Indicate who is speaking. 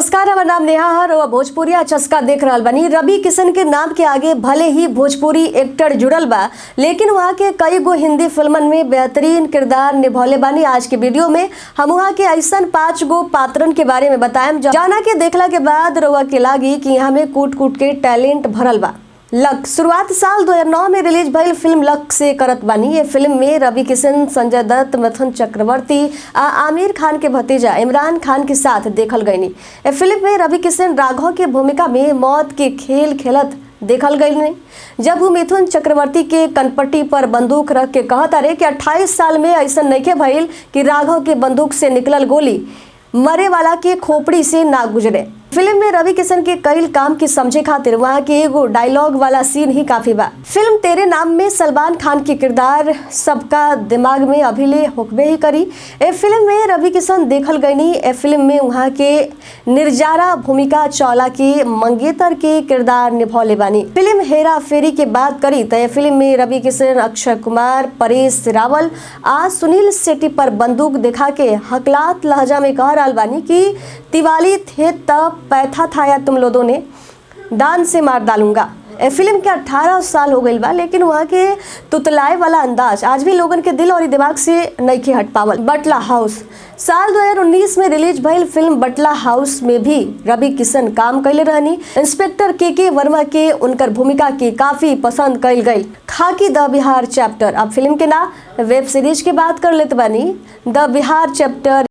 Speaker 1: नमस्कार, हमार नाम नेहा हर और भोजपुरिया चस्का देख रहल बानी। रवि किशन के नाम के आगे भले ही भोजपुरी एक्टर जुड़ल बा, लेकिन वहाँ के कई गो हिंदी फिल्मन में बेहतरीन किरदार निभौले बानी। आज के वीडियो में हम वहाँ के ऐसन 5 गो पात्रन के बारे में बताएम, जाना के देखला के बाद रउआ के लागी कि यहाँ में कूट कूट के टैलेंट भरल बा। लक शुरुआत साल 2009 में रिलीज भइल फिल्म लक से करत बानी। ये फिल्म में रवि किशन, संजय दत्त, मिथुन चक्रवर्ती आ आमिर खान के भतीजा इमरान खान के साथ देखल गईनी। ये फिल्म में रवि किशन राघव के भूमिका में मौत के खेल खेलत देखल गई, जब वो मिथुन चक्रवर्ती के कनपट्टी पर बंदूक रख के कहता रहे कि 28 साल में ऐसा नइखे भइल कि राघव के बंदूक से निकलल गोली मरे वाला के खोपड़ी से ना गुजरे। फिल्म में रवि किशन के कई काम के समझे खातिर वहाँ के एगो डायलॉग वाला सीन ही काफी बा। फिल्म तेरे नाम में सलमान खान के किरदार सबका दिमाग में अभिले होकबे ही करी। ए फिल्म में रवि किशन देखल गईनी। ए फिल्म में वहाँ के निर्जारा भूमिका चौला के मंगेतर के किरदार निभौले बानी। फिल्म हेरा फेरी के बात करी तो ए फिल्म में रवि किशन, अक्षय कुमार, परेश रावल आ सुनील शेट्टी पर बंदूक दिखा के हकलात लहजा में कह रहा बानी कि तिवाली थे तब पैथा था या तुम लोगों ने दान से मार डालूंगा। ए फिल्म के 18 साल हो गई बा, लेकिन वहाँ के तुतलाए वाला अंदाज आज भी लोगन के दिल और दिमाग से नइखे हट पावल। बटला हाउस साल 2019 में रिलीज भइल फिल्म बटला हाउस में भी रवि किशन काम कैले रहनी। इंस्पेक्टर के वर्मा के उनकर भूमिका के काफी पसंद कैल गई। खाकी the Bihar chapter, अब फिल्म के ना वेब सीरीज के बात कर लेते बानी। The Bihar chapter